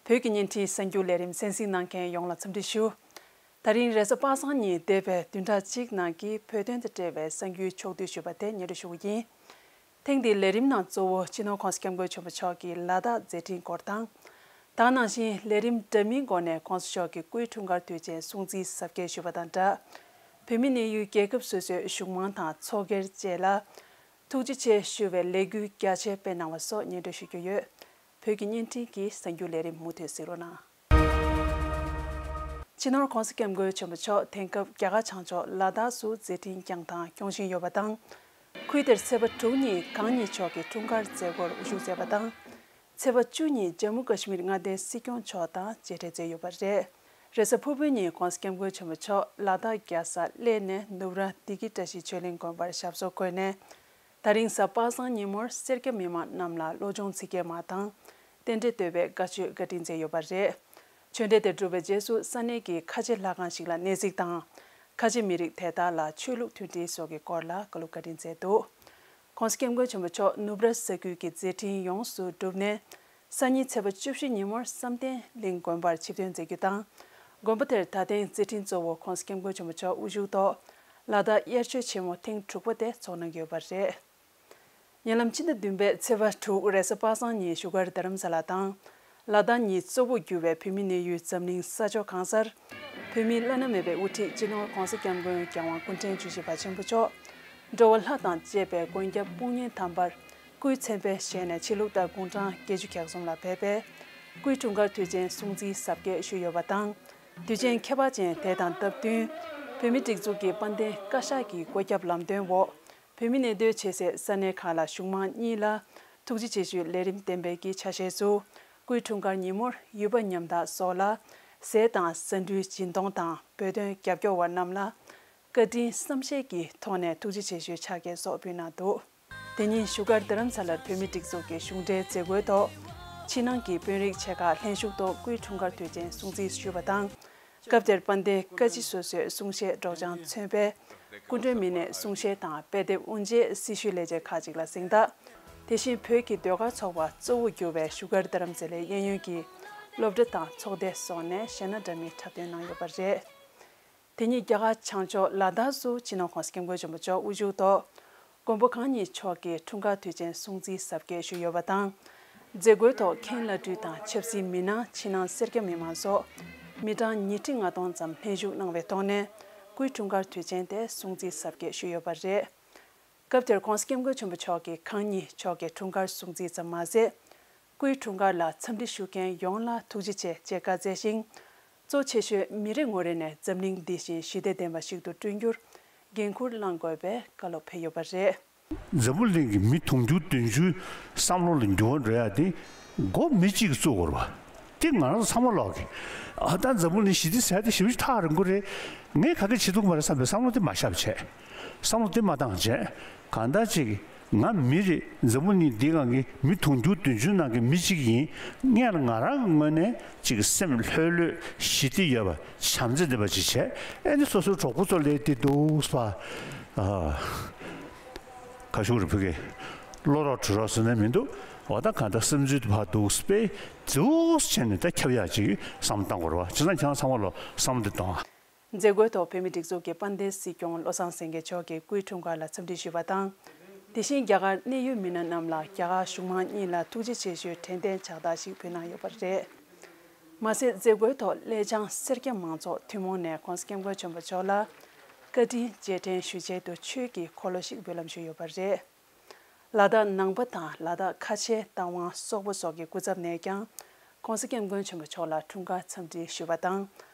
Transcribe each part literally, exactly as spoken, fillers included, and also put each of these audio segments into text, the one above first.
བོད་ཀྱི་བརྙན་འཕྲིན་གསར་འགྱུར་ལས་རིམ་གསན་གཟིགས་གནང་མཁན་ཡོངས་ལ་འཚམས་འདྲི་ཞུ། ད་རིང་རེས་གཟའ་པ་སངས་ཉིན་འདས་པའི་བདུན་ཕྲག་གཅིག་ནང་གི་བོད་དོན་དང་འབྲེལ་བའི་གསར་འགྱུར་ཕྱོགས་བསྡུས་ཞུས་པ་དེ་སྙན་སྒྲོན་ཞུ་གི་ཡིན། ཐེངས་འདིའི་ལས་རིམ་ནང་གཙོ་བོ་སྤྱི་ནོར་༸གོང་ས་༸སྐྱབས་མགོན་ཆེན་པོ་མཆོག་གི་ལ་དྭགས་མཛད་འཕྲིན་སྐོར་དང་། ད་ག་ནང་བཞིན་ལས་རིམ་འདྲ་མིན་སྒོ་ནས་༸གོང་ས་མཆོག་གི་སྐུའི་འཁྲུངས་སྐར་དུས་ཆེན་སྲུང་བརྩི་གཟབ་རྒྱས་ཞུས་པ་དང་སྦྲགས། བོད་མི་གནས་ཡུལ་རྒྱལ་ཁབ་སོ་སོའི་གཞུང་མང་དང་ཚོགས་སྒེར་བཅས་ལ་ཐུགས་རྗེ་ཆེ་ཞུ་བའི་ལས་འགུལ་རྒྱ་ཆེ་སྤེལ་གནང་བ་སོགས་སྙན་སྒྲོན་ཞུ་རྒྱུ་ཡོད། བོད་ཀྱི་བརྙན་འཕྲིན་གྱི་གསར་འགྱུར་ལས་རིམ་མུ་མཐུད་གཟིགས་རོགས་གནང་། སྤྱི་ནོར་༸གོང་ས་༸སྐྱབས་མགོན་ཆེན་པོ་མཆོག་དེང་སྐབས་རྒྱ་གར་བྱང་ཕྱོགས་ལ་དྭགས་སུ་མཛད་འཕྲིན་བསྐྱངས་དང་སྐྱོང་བཞིན་ཡོད་པ་དང་། ཁུལ་དེར་ཚེས་པ་དྲུག་ཉིན་གང་ཉིད་མཆོག་གི་འཁྲུངས་སྐར་མཛད་སྒོར་དབུ་བཞུགས་མཛད་པ་དང་། ཚེས་པ་བཅུ་ཉིན་ཇམ་མུ་ཀ་ཤི་མིར་མངའ་སྡེའི་སྲིད་སྐྱོང་མཆོག་དང་མཇལ་འཕྲད་མཛད་ཡོད་པ་རེད། རེས་གཟའ་ཕུར་བུའི་ཉིན་༸གོང་ས་༸སྐྱབས་མགོན་ཆེན་པོ་མཆོག་ལ་དྭགས་རྒྱལ་ས་གླེ་ནས་ནུབ་ར་བདེ་སྐྱིད་བཀྲ་ཤིས་ཆོས་གླིང་དགོན་པར་ཞབས་སོར་འཁོད་ནས། ད་རིང་གཟའ་པ་སངས་ཉིན་མོར་སེར་སྐྱ་མི་མང་རྣམས་ལ་བློ་སྦྱོང་ཚིག་བརྒྱད་མ་དང་། རྟེན་འབྲེལ་བསྟོད་པའི་བཀའ་ཆོས་བཀའ་དྲིན་མཛད་ཡོད་པ་རེད། ཆོས་འབྲེལ་དེ་གྲུབ་པའི་རྗེས་སུ་ས་གནས་ཀྱི་ཁ་ཆེ་ལྷ་ཁང་ཞིག་ལ་གནས་གཟིགས་དང་། ཁ་ཆེ་མི་རིགས་དེ་དག་ལ་ཆོས་ལུགས་མཐུན་སྒྲིལ་སོགས་ཀྱི་སྐོར་ལ་བཀའ་སློབ་བཀའ་དྲིན་མཛད་འདུག ༸གོང་ས་༸སྐྱབས་མགོན་ཆེན་པོ་མཆོག་ནུབ་ར་ས་ཁུལ་གྱི་མཛད་འཕྲིན་ཡོངས་སུ་གྲུབ་ནས། སང་ཉིན་ཚེས་པ་བཅུ་བཞི་ཉིན་མོར་བསམ་གཏན་གླིང་དགོན་པར་ཆིབས་ཐོན་མཛད་རྒྱུ་དང་། དགོན་པ་དེར་ད་ཐེངས་མཛད་འཕྲིན་གཙོ་བོ་༸གོང་ས་༸སྐྱབས་མགོན་ཆེན་པོ་མཆོག་དབུ་བཞུགས་ཐོག་ལ་དྭགས་དབྱར་ཆོས་ཆེན་མོ་ཐེངས་དྲུག་པ་དེ་ཚོགས་གནང་གི་ཡོད་པ་རེད། ཉེ་ལམ་ཕྱི་ཟླ་བདུན་པའི་ཚེས་པ་དྲུག་རེས་གཟའ་པ་སངས་ཉིན་བཞུགས་སྒར་རྡ་རམ་ས་ལ་དང་། ལ་དྭགས་གཉིས་གཙོ་བོར་གྱུར་བའི་བོད་མི་གནས་ཡུལ་འཛམ་གླིང་ས་ཕྱོགས་གང་སར། བོད་མིའི་བླ་ན་མེད་པའི་དབུ་ཁྲིད་སྤྱི་ནོར་༸གོང་ས་༸སྐྱབས་མགོན་༸རྒྱལ་དབང་སྐུ་ཕྲེང་བཅུ་བཞི་པ་ཆེན་པོ་མཆོག་འགྲོ་བ་ལྷ་དང་བཅས་པའི་མགོན་སྐྱབས་དཔུང་གཉེན་དམ་པར་སྐུའི་མཚན་དཔེ་བཞེས་ནས་ཕྱི་ལུགས་ལྟར་དགུང་གྲངས་བརྒྱད་ཅུ་གྱ་གསུམ་ལ་ཕེབས་པས། སྐུའི་འཁྲུངས་སྐར་དུས་ཆེན་སྲུང་བརྩི་གཟབ་རྒྱས་ཞུས་ཡོད་པ་དང་། དུས་ཆེན་ཁྱད་པར་ཅན་དེ་དང་སྟབས་བསྟུན། བོད་མིའི་སྒྲིག་འཛུགས་ཀྱི་དཔལ་ལྡན་བཀའ་ཤག་གི་བཀོད་ཁྱབ་ལམ་སྟོན་འོག་བོད་མི་གནས་སྡོད་བྱེད་སའི་ས་གནས་ཁག་ལ་གཞུང་མང་གཉིས་ལ་ཐུགས་རྗེ་ཆེ་ཞུའི་ལས་རིམ་གཏན་འབེབས་ཀྱི་ཆ་ཤས་སུ། སྐུའི་འཁྲུངས་སྐར་ཉིན་མོར་ཡུལ་པ་ཉམ་ཐག་སོགས་ལ་ཟས་དང་ཟ་འབྲུའི་སྦྱིན་གཏོང་དང་། བོད་དོན་རྒྱབ་སྐྱོར་བ་རྣམས་ལ་བཀའ་དྲིན་བསམ་ཤེས་ཀྱི་ཐོག་ནས་ཐུགས་རྗེ་ཆེ་ཞུའི་ཕྱག་འཁྱེར་སོགས་ཕུལ་གནང་འདུག་དེ་ཉིན་བཞུགས་སྒར་རྡ་རམ་ས་ལར་བོད་མིའི་སྒྲིག་འཛུགས་ཀྱི་གཞུང་འབྲེལ་མཛད་སྒོའི་ཐོག་ཕྱི་ནང་གི་དཔོན་རིགས་ཆེ་ཁག་ལྷན་ཞུགས་ཐོག་སྐུའི་འཁྲུངས་སྐར་དུས་ཆེན་སྲུང་བརྩི་ཞུས་པ་དང་། སྐབས་དེར་དཔལ་ལྡན་བཀའ་སྤྱི་སོ་སོས་གསུང་བཤད་སྒྲོག་སྦྱང་མཚོན་པའི་སྐུ་མགྲོན་མི་སྣས་གསུང་བཤད་དང་དཔེ་དེབ་དབུ་འབྱེད་སྲི་ཞུའི་ལས་བྱེད་ཁག་ཅིག་ལ་གཟེངས་རྟགས། དེ་བཞིན་བོད་ཀྱི་ཟློས་གར་ཚོགས་པ་གཙོ་བོར་གྱུར་བའི་བཞུགས་སྒར་རྡ་རམ་ས་ལའི་གཡས་གཡོན་གྱི་སློབ་གྲྭ་དང་ཚོགས་སྡེ་སོགས་ནས་གཞས་སྣ་འདྲ་མིན་འཁྲབ་སྟོན་གནང་ཡོད་པ་རེད། དེ་ཉིན་རྒྱ་གར་བྱང་ཕྱོགས་ལ་དྭགས་སུ་སྤྱི་ནོར་༸གོང་ས་༸སྐྱབས་མགོན་ཆེན་པོ་མཆོག་དབུ་བཞུགས་ཐོག་མགོན་པོ་གང་ཉིད་མཆོག་གི་འཁྲུངས་སྐར་དུས་ཆེན་སྲུང་བརྩི་གཟབ་རྒྱས་ཞུས་ཡོད་པ་དང་། མཛད་སྒོའི་ཐོག་མཁན་བླ་སྤྲུལ་དང་ཆབ་སྲིད་མི་སྣ་ཕྱི་ནང་སེར་སྐྱ་མི་མང་སོགས་མི་གྲངས་ཉིས་ཁྲི་ལྔ་སྟོང་ཙམ་ལྷན་ཞུགས་གནང་བའི་ཐོག་ནས་སྐུའི་འཁྲུངས་སྐར་དུས་ཆེན་དེ་སྲུང་བརྩི་གཟབ་རྒྱས་ཞུས་ཡོད་པ་རེད། སྐབས་དེར་༸གོང་ས་༸སྐྱབས་མགོན་ཆེན་པོ་མཆོག་གིས་གང་ཉིད་མཆོག་གི་འཁྲུངས་སྐར་སྲུང་བརྩི་ཙམ་མ་ཟད། སྐུའི་འཁྲུངས་སྐར་ལ་འཚམས་འདྲི་ཞུ་མཁན་ཡོངས་ལ་ཐུགས་རྗེ་ཆེ་ཅེས་བཀའ་སྩལ་ཞིང་། གཙོ་ཆེ་ཤོས་མི་རེ་ངོ་རེ་ནས་འཛམ་གླིང་འདི་བཞིན་ཞི་བདེ་ལྡན་པ་ཞིག་ཏུ་བསྐྲུན་རྒྱུར་འགན་འཁུར་བླང་དགོས་པའི་བཀའ་སློབ་ཕེབས་ཡོད་པ་རེད། འཛམ་བུ་གླིང་གི་མི་དུང་ཕྱུར་བདུན་ཅུའི་བསམ་བློ་ལ་འགྱུར་བ་འགྲོ་ཡ་དེ་མགོ་མི་གཅིག་གིས་བཙུགས་དགོས་རེད་པ། དེ་ང་རང་ཚང་མ་ལོག་གི། ཨ་ད་འཛམ་བུ་གླིང་ཞི་བདེ་ཟེར་དེ་ཞེ་པོ་ཅིག་ཐག་རིང་པོ་རེད། ངས་ག་གེ་བྱེད་ཐུབ་མ་རེད་བསམ་པའི་བསམ་བློ་དེ་མ་བཞག་པ་བྱས། བསམ་བློ་དེ་མ་བཏང་བྱས། གང་ལྟར་ཅིག་ང་མི་རེད། འཛམ་བུ་གླིང་འདིའི་སྒང་གི་མི་དུང་ཕྱུར་བདུན་ཅུ་ནང་གི་མི་གཅིག་ཡིན། སྔོན་ལ་ང་རང་གི་ངོས་ནས་ཅིག་སེམས་ལྷོད་ལྷོད་ཞི་བདེ་ཡོད་པ་བྱམས་བརྩེ་ལྡན་པ་ཅིག་བྱས། ཨེ་ནི་སོ་སོའི་གྲོགས་པོ་ཚོ་ལས་དེ་འདུག་སེ་ཨ། ཁ་ཤུག་རེ་ཕུལ་གི། བློ་རོགས་གྲོས་རོགས་ཟེར་ནས་མི་འདུག་འོ་ད་གང་ལྟར་བསམ་ཚུལ་དེ་ཕར་འདུག་སེ་དཔེ་འདུག་སེ་བྱས་ནས་ད་ཁྱབ་ཡག་ཅིག་བསམ་བློ་བཏང་དགོས་རེད་པ། བྱས་ཙང་ཁྱེད་རང་ཚང་མ་ལོ་བསམ་བློ་དེ་གཏོང་ཨ། མཛད་སྒོའི་ཐོག་བོད་མིའི་སྒྲིག་འཛུགས་ཀྱི་དཔལ་ལྡན་སྲིད་སྐྱོང་བློ་བཟང་སེང་གེ་མཆོག་གིས་སྐུའི་འཁྲུངས་སྐར་ལ་འཚམས་འདྲི་ཞུས་པ་དང་། དེ་བཞིན་རྒྱ་གར་གནད་ཡོད་མི་སྣ་རྣམས་ལ་རྒྱ་གར་གཞུང་མང་གཉིས་ལ་ཐུགས་རྗེ་ཆེ་ཞུའི་དྲན་རྟེན་ཕྱག་རྟགས་ཤིག་ཕུལ་གནང་ཡོད་པ་རེད། མ་ཟད་མཛད་སྒོའི་ཐོག་ཀླད་བྱང་སེར་སྐྱ་མང་ཚོགས་ཐུན་མོང་ནས་༸གོང་ས་༸སྐྱབས་མགོན་ཆེན་པོ་མཆོག་ལ་བཀའ་དྲིན་རྗེས་དྲན་ཞུ་ཆེད་དུ་ཆོས་ཀྱི་འཁོར་ལོ་ཞིག་འབུལ་ལམ་ཞུས་ཡོད་པ་རེད། ལ་དྭགས་ནང་པ་དང་ལ་དྭགས་ཁ་ཆེ་རྟ་དབང་སོག་པོ་སོགས་ཀྱི་སྐུ་ཚབ་ནས་ཀྱང་༸གོང་ས་༸སྐྱབས་མགོན་ཆེན་པོ་མཆོག་ལ་འཁྲུངས་སྐར་འཚམས་འདྲི་ཞུས་པ་དང་།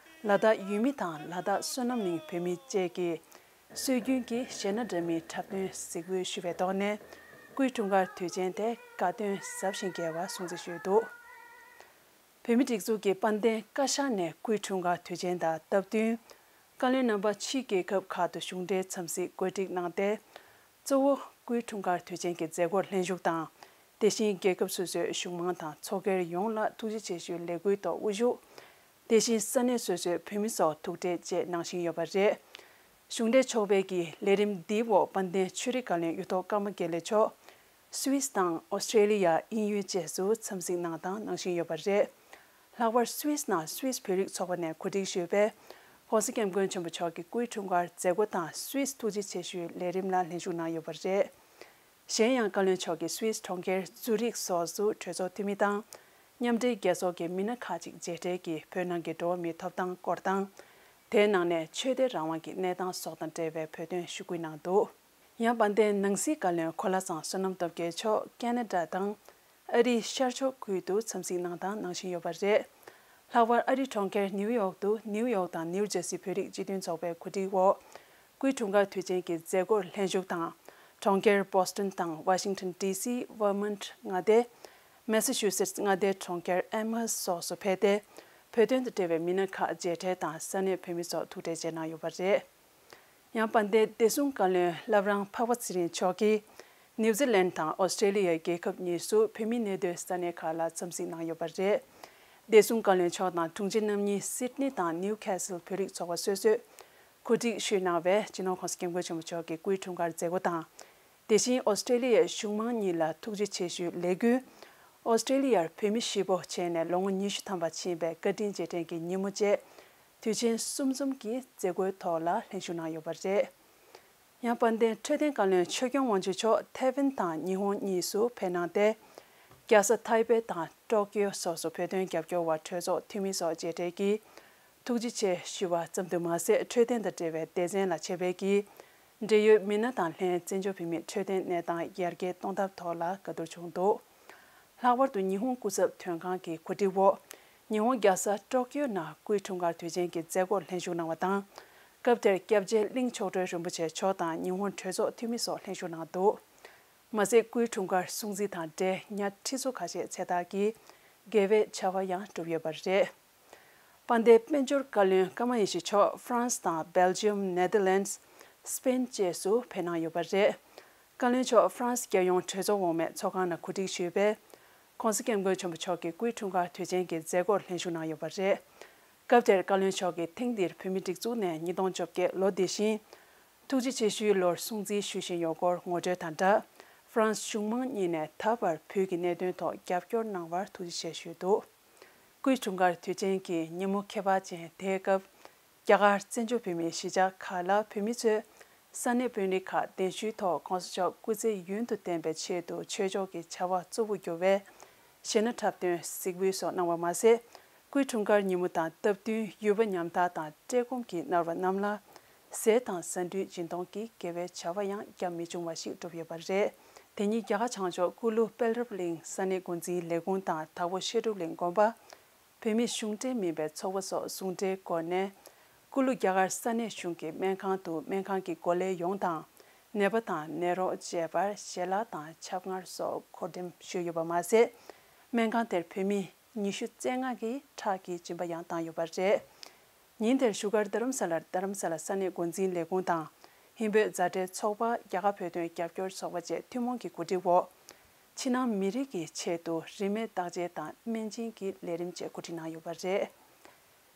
ལ་དྭགས་ཡུལ་མི་དང་ལ་དྭགས་བསོད་ནམས་གླིང་བོད་མི་བཅས་ཀྱིས་སྲོལ་རྒྱུན་གྱི་གཞས་སྣ་འདྲ་མིན་འཁྲབ་སྟོན་གཟིགས་འབུལ་ཞུས་པའི་ཐོག་ནས་སྐུའི་འཁྲུངས་སྐར་དུས་ཆེན་དེ་དགའ་སྟོན་ཟབ་ཞིང་རྒྱས་པ་སྲུང་བརྩི་ཞུས་འདུག་བོད་མིའི་སྒྲིག་འཛུགས་ཀྱི་དཔལ་ལྡན་བཀའ་ཤག་ནས་སྐུའི་འཁྲུངས་སྐར་དུས་ཆེན་དང་སྟབས་བསྟུན། བཀའ་བློན་རྣམ་པ་ཕྱིའི་རྒྱལ་ཁབ་ཁག་ཏུ་གཞུང་འབྲེལ་འཚམས་གཟིགས་གོ་སྒྲིག་གནང་སྟེ། གཙོ་བོ་སྐུའི་འཁྲུངས་སྐར་དུས་ཆེན་གྱི་མཛད་སྒོར་ལྷན་ཞུགས་དང་། དེ་བཞིན་རྒྱལ་ཁབ་སོ་སོའི་གཞུང་མང་དང་ཚོགས་སྒེར་ཡོངས་ལ་ཐུགས་རྗེ་ཆེ་ཞུའི་ལས་འགུལ་ཐོག་དབུ་བཞུགས། དེ་བཞིན་ས་གནས་སོ་སོའི་བོད་མི་ཚོར་ཐུག་འཕྲད་བཅས་གནང་བཞིན་ཡོད་པ་རེད། གཞུང་འབྲེལ་ཚོགས་པའི་གི་ལས་རིམ་འདིའི་འོག་དཔལ་ལྡན་ཆོས་རིག་བཀའ་བློན་གཡུ་ཐོག་ཀརྨ་དགེ་ལེགས་མཆོག་སུད་སི་དང་ཨོ་སི་ཀྲེ་ལི་ཡ། དབྱིན་ཡུལ་བཅས་སུ་འཚམས་གཟིགས་གནང་དང་གནང་བཞིན་ཡོད་པ་རེད། ལྷག་པར་སུད་སི་ནང་སུད་སི་བོད་རིགས་ཚོགས་པ་ནས་གོ་སྒྲིག་ཞུས་པའི་༸གོང་ས་༸སྐྱབས་མགོན་ཆེན་པོ་མཆོག་གི་སྐུའི་འཁྲུངས་སྐར་མཛད་སྒོ་དང་སུད་སི་ཐུགས་རྗེ་ཆེ་ཞུའི་ལས་རིམ་ལ་ལྷན་ཞུགས་གནང་ཡོད་པ་རེད། གཞན་ཡང་བཀའ་བློན་མཆོག་གིས་སུད་སི་གྲོང་ཁྱེར་ཛུ་རིག་སོགས་སུ་གྲོས་ཚོགས་འཐུས་མི་དང་མཉམ་འབྲེལ་རྒྱལ་ཚོགས་ཀྱི་མི་སྣ་ཁག་ཅིག་མཇལ་འཕྲད་ཀྱིས་བོད་ནང་གི་འགྲོ་བ་མིའི་ཐོབ་ཐང་སྐོར་དང་། དེའི་ནང་ནས་ཆོས་དད་རང་དབང་གི་གནས་སྟངས་སོགས་དང་འབྲེལ་བའི་བོད་དོན་ཞུ་སྐུལ་གནང་འདུག་ཡང་དཔལ་ལྡན་ནང་སྲིད་བཀའ་བློན་གོ་ལ་ཚང་བསོད་ནམས་སྟོབས་རྒྱལ་མཆོག་ཁེ་ན་ཌ་དང་ཨ་རིའི་ཤར་ཕྱོགས་ཁུལ་དུ་འཚམས་གཟིགས་གནང་དང་གནང་བཞིན་ཡོད་པ་རེད། ལྷག་པར་ཨ་རིའི་གྲོང་ཁྱེར་ནིའུ་ཡོག་ཏུ་ནིའུ་ཡོག་དང་ནིའུ་ཇར་སི་བོད་རིགས་སྤྱི་མཐུན་ཚོགས་པའི་གོ་སྒྲིག་འོག་སྐུའི་འཁྲུངས་སྐར་དུས་ཆེན་གྱི་མཛད་སྒོར་ལྷན་ཞུགས་དང་། གྲོང་ཁྱེར་བྷོ་སི་ཊོན་དང་ཝ་ཤིང་ཊོན་ཌི་སི། ཝར་མོན་ཊི་མངའ་སྡེ། མེ་ས་ཆུ་སེ་ཊི་མངའ་སྡེའི་གྲོང་ཁྱེར་ཨེ་མ་ཧུ་སོགས་སུ་ཕེབས་ཏེ། བོད་དོན་དང་འབྲེལ་བའི་མི་སྣ་ཁག་མཇལ་འཕྲད་དང་ས་གནས་བོད་མི་ཚོར་ཐུག་འཕྲད་བཅས་གནང་ཡོད་པ་རེད། ཡང་དཔལ་ལྡན་བདེ་སྲུང་བཀའ་བློན་བླ་བྲང་འཕགས་པ་ཚེ་རིང་མཆོག་གིས་ནིའུ་ཛི་ལན་དང་ཨོ་སི་ཀྲེ་ལི་ཡ་རྒྱལ་ཁབ་གཉིས་སུ་བོད་མི་གནས་སྡོད་ས་གནས་ཁག་ལ་འཚམས་གཟིགས་གནང་ཡོད་པ་རེད། བདེ་སྲུང་བཀའ་བློན་མཆོག་དང་དྲུང་ཆེ་རྣམ་གཉིས་སིད་ནི་དང་ནིའུ་ཁེ་སིལ་བོད་རིགས་ཚོགས་པ་སོ་སོས་གོ་སྒྲིག་ཞུས་གནང་བའི་སྤྱི་ནོར་༸གོང་ས་༸སྐྱབས་མགོན་ཆེན་པོ་མཆོག་གི་སྐུའི་འཁྲུངས་སྐར་མཛད་སྒོ་དང་། དེ་བཞིན་ཨོ་སི་ཀྲེ་ལི་ཡའི་གཞུང་མང་གཉིས་ལ་ཐུགས་རྗེ་ཆེ་ཞུའི་ལས་འགུལ། ཨོ་སི་ཀྲེ་ལི་ཡར་བོད་མི་གཞིས་སྤོ་བྱས་ནས་ལོ་ངོ་ཉི་ཤུ་ཐམ་པ་ཕྱིན་པའི་བཀའ་དྲིན་རྗེས་དྲན་གྱི་ཉིན་མོ་བཅས། དུས་ཆེན་གསུམ་འཛོམས་ཀྱི་མཛད་སྒོའི་ཐོག་ལ་ལྷན་ཞུགས་གནང་ཡོད་པ་རེད། ཡང་དཔལ་ལྡན་འཕྲོད་བསྟེན་བཀའ་བློན་ཆོས་སྐྱོང་དབང་ཕྱུག་མཆོག་ཐའེ་ཝན་དང་ཉི་ཧོང་གཉིས་སུ་ཕེབས་གནང་སྟེ། རྒྱལ་ས་ཐའེ་པེ་དང་ཀྲོ་ཀིའོ་སོགས་སུ་བོད་དོན་རྒྱབ་སྐྱོར་བ་གྲོས་ཚོགས་འཐུས་མི་སོགས་མཇལ་འཕྲད་ཀྱིས་ཐུགས་རྗེ་ཆེ་ཞུ་བ་ཙམ་དུ་མ་ཟད། འཕྲོད་བསྟེན་དང་འབྲེལ་བའི་སྡེ་ཚན་ལ་ཆེད་ཕེབས་ཀྱིས། འབྲེལ་ཡོད་མི་སྣ་དང་ལྷན་བཙན་བྱོལ་བོད་མིའི་འཕྲོད་བསྟེན་གནས་སྟངས་ཡར་རྒྱས་གཏོང་ཐབས་ཐོག་ལ་བཀའ་བསྡུར་བྱུང་འདུག་ལྷག་པར་དུ་ཉི་ཧོང་སྐུ་ཚབ་དོན་ཁང་གི་གོ་སྒྲིག་འོག་ཉི་ཧོང་རྒྱལ་ས་ཀྲོ་ཀིའོ་ནང་སྐུའི་འཁྲུངས་སྐར་དུས་ཆེན་གྱི་མཛད་སྒོར་ལྷན་ཞུགས་གནང་བ་དང་། སྐབས་དེར་སྐྱབས་རྗེ་གླིང་མཆོག་སྤྲུལ་རིན་པོ་ཆེ་མཆོག་དང་ཉི་ཧོང་གྲོས་ཚོགས་འཐུས་མི་སོགས་ལྷན་ཞུགས་གནང་འདུག་མ་ཟད། སྐུའི་འཁྲུངས་སྐར་སྲུང་བརྩི་དང་འབྲེལ་ཉ་ཁྲི་ཚོ་ཁ་ཤས་ཚེ་ཐར་གྱིས་དགེ་བའི་བྱ་བ་ཡང་བསྒྲུབས་ཡོད་པ་རེད། དཔལ་ལྡན་དཔལ་འབྱོར་བཀའ་བློན་ཀརྨ་ཡེ་ཤེས་མཆོག་ཧྥ་རན་སི་དང་སྦེལ་ཇི་ཡམ། ནེ་དར་ལེནཌ། སི་པེན་བཅས་སུ་ཕེབས་གནང་ཡོད་པ་རེད། བཀའ་བློན་མཆོག་ཧྥ་རན་སི་རྒྱལ་ཡོངས་གྲོས་ཚོགས་འོག་མའི་ཚོགས་ཁང་ནང་གོ་སྒྲིག་ཞུས་པའི་༸གོང་ས་༸སྐྱབས་མགོན་ཆེན་པོ་མཆོག་གི་སྐུའི་འཁྲུངས་སྐར་དུས་ཆེན་གྱི་མཛད་སྒོར་ལྷན་ཞུགས་གནང་ཡོད་པ་རེད། སྐབས་དེར་བཀའ་བློན་མཆོག་གིས་ཐེངས་འདིར་བོད་མིའི་སྒྲིག་འཛུགས་ནས་ཉིས་སྟོང་བཅོ་བརྒྱད་ལོ་འདི་བཞིན། ཐུགས་རྗེ་ཆེ་ཞུའི་ལོར་སྲུང་བརྩི་ཞུ་བཞིན་ཡོད་སྐོར་ངོ་སྤྲོད་དང་སྦྲགས། ཧྥ་རན་སི་གཞུང་མང་གཉིས་ནས་ད་བར་བོད་ཀྱི་གནད་དོན་ཐོག་རྒྱབ་སྐྱོར་གནང་བར་ཐུགས་རྗེ་ཆེ་ཞུས་འདུག་སྐུའི་འཁྲུངས་སྐར་དུས་ཆེན་གྱི་ཉིན་མོ་ཁྱད་པར་ཅན་དེའི་སྐབས། རྒྱ་གར་བཙན་བྱོལ་བོད་མིའི་གཞིས་ཆགས་ཁག་ལ་བོད་མི་ཚོས་ས་གནས་དཔོན་རིགས་ཁག་གདན་ཞུའི་ཐོག་༸གོང་ས་མཆོག་སྐུ་ཚེ་ཡུན་དུ་བརྟན་པའི་ཆེད་དུ་ཆོས་ཕྱོགས་ཀྱི་བྱ་བ་གཙོ་བོར་གྱུར་བའི་གཞས་སྣ་འཁྲབ་སྟོན་གཟིགས་འབུལ་སོགས་གནང་བ་མ་ཟད། སྐུའི་འཁྲུངས་སྐར་ཉིན་མོ་དང་སྟབས་བསྟུན་ཡུལ་པ་ཉམ་ཐག་དང་བཀྲེས་སྐོམ་གྱིས་མནར་བ་རྣམས་ལ་ཟས་དང་ཟ་འབྲུའི་སྦྱིན་གཏོང་གིས་དགེ་བའི་བྱ་བ་ཡང་བརྒྱབ་མི་བྱུང་བ་ཞིག་གྲུབ་ཡོད་པ་རེད། དེ་ཉིན་རྒྱ་གར་བྱང་ཕྱོགས་ཀུ་ལུ་དཔལ་རབ་གླིང་ས་གནས་འགོ་འཛིན་ལས་ཁུངས་དང་དྭགས་པོ་བཤད་སྒྲུབ་གླིང་དགོན་པ། བོད་མིའི་གཞུང་འབྲེལ་མིན་པའི་ཚོགས་པ་སོགས་ཟུང་འབྲེལ་སྒོ་ནས། ཀུ་ལུ་རྒྱ་གར་ས་གནས་གཞུང་གི་སྨན་ཁང་དུ་སྨན་ཁང་གི་འགོ་ལས་ཡོངས་དང་། ནད་པ་དང་ནད་རོགས་བཅས་པར་ཞལ་ལག་དང་ཆབ་མངར་སོགས་གོ་འགྲེམས་ཞུས་ཡོད་པ་མ་ཟད། སྨན་ཁང་དེར་བོད་མི་ཉི་ཤུ་རྩ་ལྔ་གིས་ཁྲག་གི་སྦྱིན་པ་ཡང་བཏང་ཡོད་པ་རེད། ཉིན་དེར་བཞུགས་སྒར་རྡ་རམ་ས་ལར་རྡ་རམ་ས་ལ་ས་གནས་འགོ་འཛིན་ལས་ཁུངས་དང་། ཧིན་བོད་མཛའ་འབྲེལ་ཚོགས་པ། རྒྱ་གར་བོད་དོན་རྒྱབ་སྐྱོར་ཚོགས་པ་བཅས་ཐུན་མོང་གི་གོ་སྒྲིག་འོག་ཕྱི་ནང་མི་རིགས་ཀྱི་ཆེད་དུ་རིན་མེད་བརྟག་དཔྱད་དང་སྨན་སྦྱིན་གྱི་ལས་རིམ་བཅས་གོ་སྒྲིག་གནང་ཡོད་པ་རེད།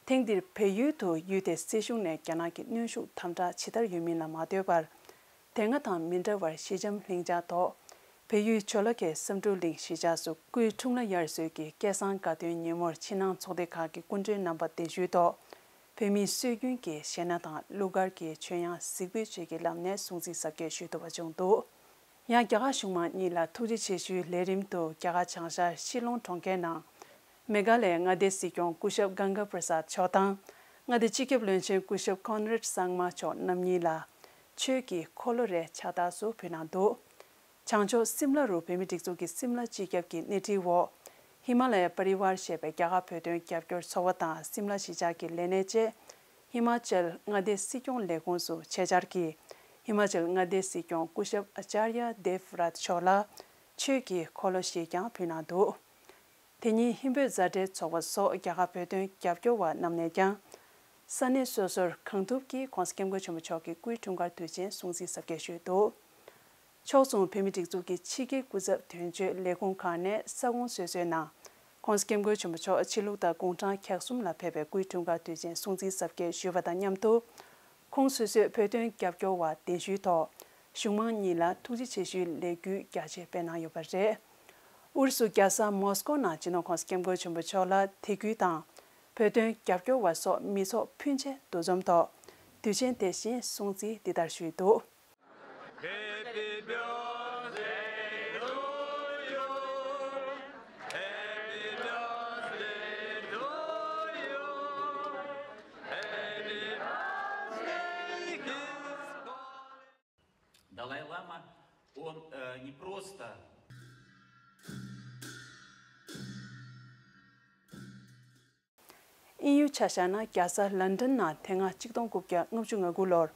ཐེངས་འདིར་བལ་ཡུལ་དུ་ཡུལ་དེའི་སྲིད་གཞུང་ནས་རྒྱ་ནག་གི་གནོན་ཤུགས་དམ་དྲག་ཇི་ལྟར་ཡོད་མིན་ལ་མ་ལྟོས་པར། དེ་སྔ་དང་མི་འདྲ་བར་ཞི་འཇམ་ལྷིང་འཇགས་ཐོག་བལ་ཡུལ་ཇོ་ལ་ཁའི་བསམ་འགྲུབ་གླིང་གཞིས་ཆགས་སུ་སྐུའི་འཁྲུངས་ལྷ་དབྱར་གསོལ་གྱི་སྐལ་བཟང་དགའ་སྟོན་ཉིན་མོར་ཕྱི་ནང་ཚོགས་སྡེ་ཁག་གི་སྐུ་མགྲོན་རྣམ་པ་གདན་ཞུའི་ཐོག་བོད་མིའི་སྲོལ་རྒྱུན་གྱི་གཞས་སྣ་དང་གླུ་གར་གྱི་ཆོས་དབྱངས་གཟིགས་འབུལ་བཅས་ཀྱི་ལམ་ནས་སྲུང་བརྩི་གཟབ་རྒྱས་ཞུ་ཐུབ་པ་བྱུང་འདུག་ཡང་རྒྱ་གར་གཞུང་མང་གཉིས་ལ་ཐུགས་རྗེ་ཆེ་ཞུའི་ལས་རིམ་དུ་རྒྱ་གར་བྱང་ཤར་ཤི་ལོང་གྲོང་ཁྱེར་ནང་། མེ་གྷ་ལའི་མངའ་སྡེའི་སྲིད་སྐྱོང་སྐུ་ཞབས་གངྒཱ་པྲ་སཱད་མཆོག་དང་། མངའ་སྡེའི་སྤྱི་ཁྱབ་བློན་ཆེན་སྐུ་ཞབས་ཀོན་རེད་སངམ་མཆོག་རྣམ་གཉིས་ལ་ཆོས་ཀྱི་འཁོར་ལོ་རས་ཕྱག་རྟགས་སུ་ཕུལ་གནང་འདུག་བྱང་ཕྱོགས་སིམ་ལ་རུ་བོད་མིའི་སྒྲིག་འཛུགས་ཀྱི་སིམ་ལ་སྤྱི་ཁྱབ་ཀྱི་སྣེ་ཁྲིད་འོག་ཧི་མ་ལ་ཡ་པ་རི་ཝར་ཞེས་པའི་རྒྱ་གར་བོད་དོན་རྒྱབ་སྐྱོར་ཚོགས་པ་དང་སིམ་ལ་གཞིས་ཆགས་ཀྱི་ལས་སྣེ་བཅས་ཧི་མ་ཅལ་མངའ་སྡེའི་སྲིད་སྐྱོང་ལས་ཁུངས་སུ་ཆེད་བཅར་གྱིས་ཧི་མ་ཅལ་མངའ་སྡེའི་སྲིད་སྐྱོང་སྐུ་ཞབས་ཨ་ཅཱརྱ་དེབ་རཱཐ་མཆོག་ལ་ཆོས་ཀྱི་འཁོར་ལོ་ཞིག་ཀྱང་ཕུལ་གནང་འདུག་དེ་ཉིན་ཧིན་བོད་མཛའ་འབྲེལ་ཚོགས་པ་སོགས་རྒྱ་གར་བོད་དོན་རྒྱབ་སྐྱོར་བ་རྣམས་ནས་ཀྱང་། ས་གནས་སོ་སོར་གང་ཐུབ་ཀྱིས་༸གོང་ས་༸སྐྱབས་མགོན་ཆེན་པོ་མཆོག་གི་སྐུའི་འཁྲུངས་སྐར་དུས་ཆེན་སྲུང་བརྩི་གཟབ་རྒྱས་ཞུས་འདུག་ཕྱོགས་མཚུངས་བོད་མིའི་སྒྲིག་འཛུགས་ཀྱི་ཕྱི་རྒྱལ་སྐུ་ཚབ་དོན་གཅོད་ལས་ཁུངས་ཁག་ནས་ས་ཁོངས་སོ་སོའི་ནང་༸གོང་ས་༸སྐྱབས་མགོན་ཆེན་པོ་མཆོག་ཕྱི་ལུགས་དང་དགུང་གྲངས་གྱ་གསུམ་ལ་ཕེབས་པའི་སྐུའི་འཁྲུངས་སྐར་དུས་ཆེན་སྲུང་བརྩི་གཟབ་རྒྱས་ཞུས་པ་དང་མཉམ་དུ། ཁོང་སོ་སོས་བོད་དོན་རྒྱབ་སྐྱོར་བ་གདན་ཞུའི་ཐོག་གཞུང་མང་གཉིས་ལ་ཐུགས་རྗེ་ཆེ་ཞུའི་ལས་འགུལ་རྒྱ་ཆེ་སྤེལ་གནང་ཡོད་པ་རེད། ཨུ་རུ་སུ་རྒྱལ་ས་མོ་སི་ཀོ་ནང་སྤྱི་ནོར་ྋགོང་ས་ྋསྐྱབས་མགོན་ཆེན་པོ་མཆོག་ལ་དད་གུས་དང་། བོད་དོན་རྒྱབ་སྐྱོར་བ་སོགས་མི་ཚོགས་ཕོན་ཆེ་འདུ་འཛོམས་ཐོག་དུས་ཆེན་དེ་བཞིན་སྲུང་བརྩི་འདི་ལྟར་ཞུས་འདུག། Happy birthday to you. Happy birthday to you. Happy birthday, dear Dalai Lama, он э, не просто དབྱིན་ཡུལ་ཆ་བཞག་ན། རྒྱལ་ས་ལན་ཀྲན་ནང་དེ་སྔ་གཅིག་སྟོང་དགུ་བརྒྱ་ལྔ་བཅུ་ང་དགུ་ལོར་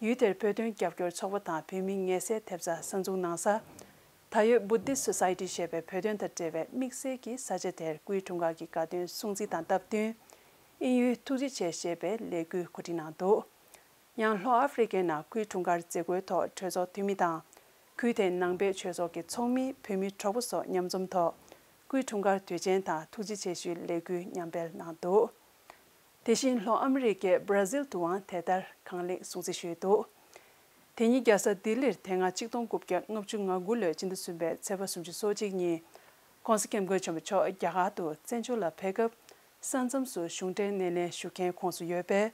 ཡུལ་དེར་བོད་དོན་རྒྱབ་སྐྱོར་ཚོགས་པ་དང་བོད་མིའི་ངལ་སེལ་ཐེབས་རྩ་གསར་འཛུགས་གནང་ས། ད་ཡོད་Buddhist Society ཞེས་པའི་བོད་དོན་དང་འབྲེལ་བའི་དམིགས་བསལ་གྱི་ས་ཆ་དེར་སྐུའི་འཁྲུངས་སྐར་གྱི་དགའ་སྟོན་སྲུང་བརྩི་དང་སྟབས་བསྟུན། དབྱིན་ཡུལ་ཐུགས་རྗེ་ཆེ་ཞེས་པའི་ལས་འགུལ་གོ་སྒྲིག་གནང་འདུག། ཡང་ལྷོ་ཨ་ཧྥེ་རི་ཁའི་ནང་སྐུའི་འཁྲུངས་སྐར་མཛད་སྒོའི་ཐོག་གྲོས་ཚོགས་འཐུས་མི་དང་། ཁུལ་དེའི་ནང་པའི་ཆོས་ཚོགས་ཀྱི་ཚོགས་མི། བོད་མི་གྲོགས་པོ་སོགས་མཉམ་འཛོམས་ཐོག་སྐུའི་འཁྲུངས་སྐར་དུས་ཆེན་དང་ཐུགས་རྗེ་ཆེ་ཞུའི་ལས་འགུལ་མཉམ་སྤེལ་གནང་འདུག། དེ་བཞིན་ལྷོ་ཨ་མི་རི་ཀའི་བྷ་ར་ཟིལ་དུའང་དེ་ལྟར་གང་ལེགས་སྲུང་བརྩི་ཞུས་འདུག། དེ་ཉིན་རྒྱལ་ས་ལྡི་ལིར་དེ་སྔ་གཅིག་སྟོང་དགུ་བརྒྱ་ལྔ་བཅུ་ང་དགུ་ལོའི་སྤྱི་ཟླ་གསུམ་པའི་ཚེས་པ་སུམ་ཅུ་སོ་གཅིག་ཉིན། ྋགོང་ས་ྋསྐྱབས་མགོན་ཆེན་པོ་མཆོག་རྒྱ་གར་དུ་བཙན་བྱོལ་ལ་ཕེབས་སྐབས། ས་མཚམས་སུ་གཞུང་འབྲེལ་སྣེ་ལེན་ཞུ་མཁན་ཁོངས་སུ་ཡོད་པས།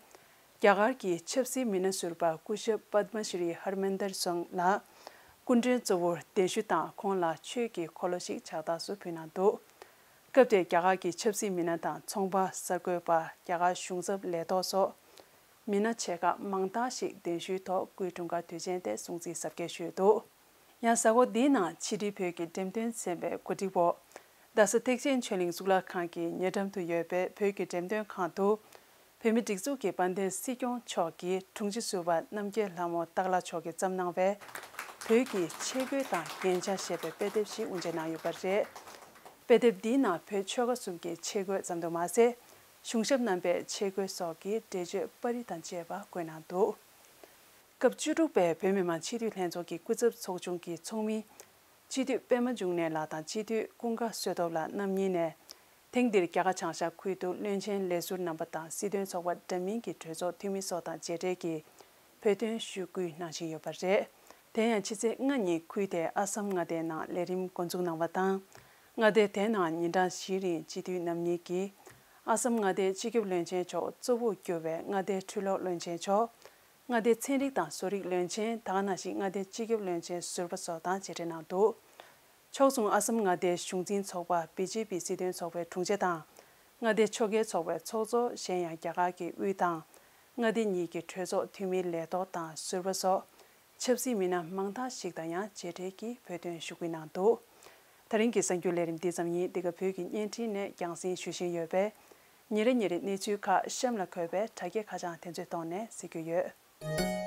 རྒྱ་གར་གྱི་ཆབ་སྲིད་མི་སྣ་ཟུར་པ་སྐུ་ཞབས་པདྨ་ཤྲི་ཧར་མན་དར་སིང་ལགས་སྐུ་མགྲོན་གཙོ་བོར་གདན་ཞུ་དང་། ཁོང་ལ་ཆོས་ཀྱི་འཁོར་ལོ་ཞིག་ཕྱག་རྟགས་སུ་ཕུལ་གནང་འདུག། སྐབས་དེར་རྒྱ་གར་གྱི་ཆབ་སྲིད་མི་སྣ་དང་། ཚོང་པ། གསར་འགོད་པ། རྒྱ་གར་གཞུང་ཚབ་ལས་ཐོག་སོགས་མི་སྣ་ཆེ་ཁག་མང་དག་ཞིག་གདན་ཞུའི་ཐོག་སྐུའི་འཁྲུངས་སྐར་དུས་ཆེན་དེ་སྲུང་བརྩི་གཟབ་རྒྱས་ཞུས་འདུག། ཡང་གཟའ་འཁོར་འདིའི་ནང་ཕྱི་དྲིལ་བོད་ཀྱི་འགྲེམས་སྟོན་ཚན་པའི་གོ་སྒྲིག་འོག་རྡ་ས་ཐེག་ཆེན་ཆོས་གླིང་གཙུག་ལག་ཁང་གི་ཉེ་འགྲམ་དུ་ཡོད་པའི་བོད་ཀྱི་འགྲེམས་སྟོན་ཁང་དུ། བོད་མིའི་སྒྲིག་འཛུགས་ཀྱི་དཔལ་ལྡན་སྲིད་སྐྱོང་མཆོག་གི་དྲུང་ཆེ་ཟུར་པ་རྣམ་རྒྱལ་ལྷ་མོ་སྟག་ལྷ་མཆོག་གིས་བརྩམས་གནང་བའི་བོད་ཀྱི་ཆས་གོས་དང་རྒྱན་ཆ་ཞེས་པའི་དཔེ་དེབ་ཞིག་དབུ་འབྱེད་གནང་ཡོད་པ་རེད། དཔེ་དེབ་འདིའི་ནང་བོད་ཆོལ་ཁ་གསུམ་གྱི་ཆས་གོས་ཙམ་དུ་མ་ཟད། གཞུང་ཞབས་རྣམ་པའི་ཆས་གོས་སོགས་ཀྱི་འགྲེལ་བརྗོད་པར་རིས་དང་བཅས་པ་བཀོད་གནང་འདུག། སྐབས་བཅུ་དྲུག་པའི་བོད་མི་མང་སྤྱི་འཐུས་ལྷན་ཚོགས་ཀྱི་སྐུ་ཚབ་ཚོགས་ཆུང་གི་ཚོགས་མི། སྤྱི་འཐུས་པད་མ་འབྱུང་གནས་ལགས་དང་སྤྱི་འཐུས་ཀུན་དགའ་བསོད་སྟོབས་ལགས་རྣམ་གཉིས་ནས། ཐེངས་འདིར་རྒྱ་གར་བྱང་ཤར་ཁུལ་དུ་བློན་ཆེན་ལས་ཟུར་རྣམ་པ་དང་། སྲིད་དོན་ཚོགས་པ་འདྲ་མིན་གྱི་གྲོས་ཚོགས་འཐུས་མི་སོགས་དང་མཇལ་འཕྲད་ཀྱིས་བོད་དོན་ཞུ་སྐུལ་གནང་བཞིན་ཡོད་པ་རེད། དེ་ཡང་ཕྱི་ཚེས་ལྔ་ཉིན་ཁུལ་དེའི་ཨ་སམ་མངའ་སྡེའི་ནང་ལས་རིམ་འགོ་འཛུགས་གནང་བ་དང་། མངའ་སྡེ་དེའི་ནང་ཉིན་གྲངས་བཞིའི་རིང་སྤྱི་འཐུས་རྣམ་གཉིས་ཀྱིས། ཨ་སམ་མངའ་སྡེའི་སྤྱི་ཁྱབ་བློན་ཆེན་མཆོག་གཙོ་བོར་གྱུར་བའི་མངའ་སྡེའི་ཁྲི་ལོག་བློན་ཆེན་མཆོག། མངའ་སྡེའི་ཚན་རིག་དང་བཟོ་རིག་བློན་ཆེན། ད་ག་ནང་བཞིན་མངའ་སྡེའི་སྤྱི་ཁྱབ་བློན་ཆེན་ཟུར་པ་སོགས་དང་མཇལ་འཕྲད་གནང་འདུག། ཕྱོགས་མཚུངས་ཨ་སམ་མངའ་སྡེའི་གཞུང་འཛིན་ཚོགས་པ་བི་ཇེ་པི་སྲིད་དོན་ཚོགས་པའི་དྲུང་ཆེ་དང་། མངའ་སྡེ་ཆོལ་ཁའི་ཚོགས་པའི་ཚོགས་གཙོ། གཞན་ཡང་རྒྱ་གར་གྱི་དབུས་དང་། མངའ་སྡེ་གཉིས་ཀྱི་གྲོས་ཚོགས་འཐུས་མིའི་ལས་ཐོག་དང་ཟུར་པ་སོགས། ཆབ་སྲིད་མི་སྣ་མང་དག་ཞིག་དང་ཡང་མཇལ་འཕྲད་ཀྱིས་བོད་དོན་ཞུ་སྐུལ་གནང་འདུག། ད་རིང་གི་གསར་འགྱུར་ལས་རིམ་འདི་ཙམ་ཡིན། འདི་ག་བོད་ཀྱི་བརྙན་འཕྲིན་ནས་རྒྱང་སྲིང་ཞུ་བཞིན་ཡོད་པས། ཉིན་རེ་ཉིན་རེ་གནས་ཚུལ་ཁག་གཤམ་ལ་འཁོད་པའི་དྲ་རྒྱའི་ཁ་བྱང་དེ་ཚོའི་ཐོག་ནས་གཟིགས་རྒྱུ་ཡོད།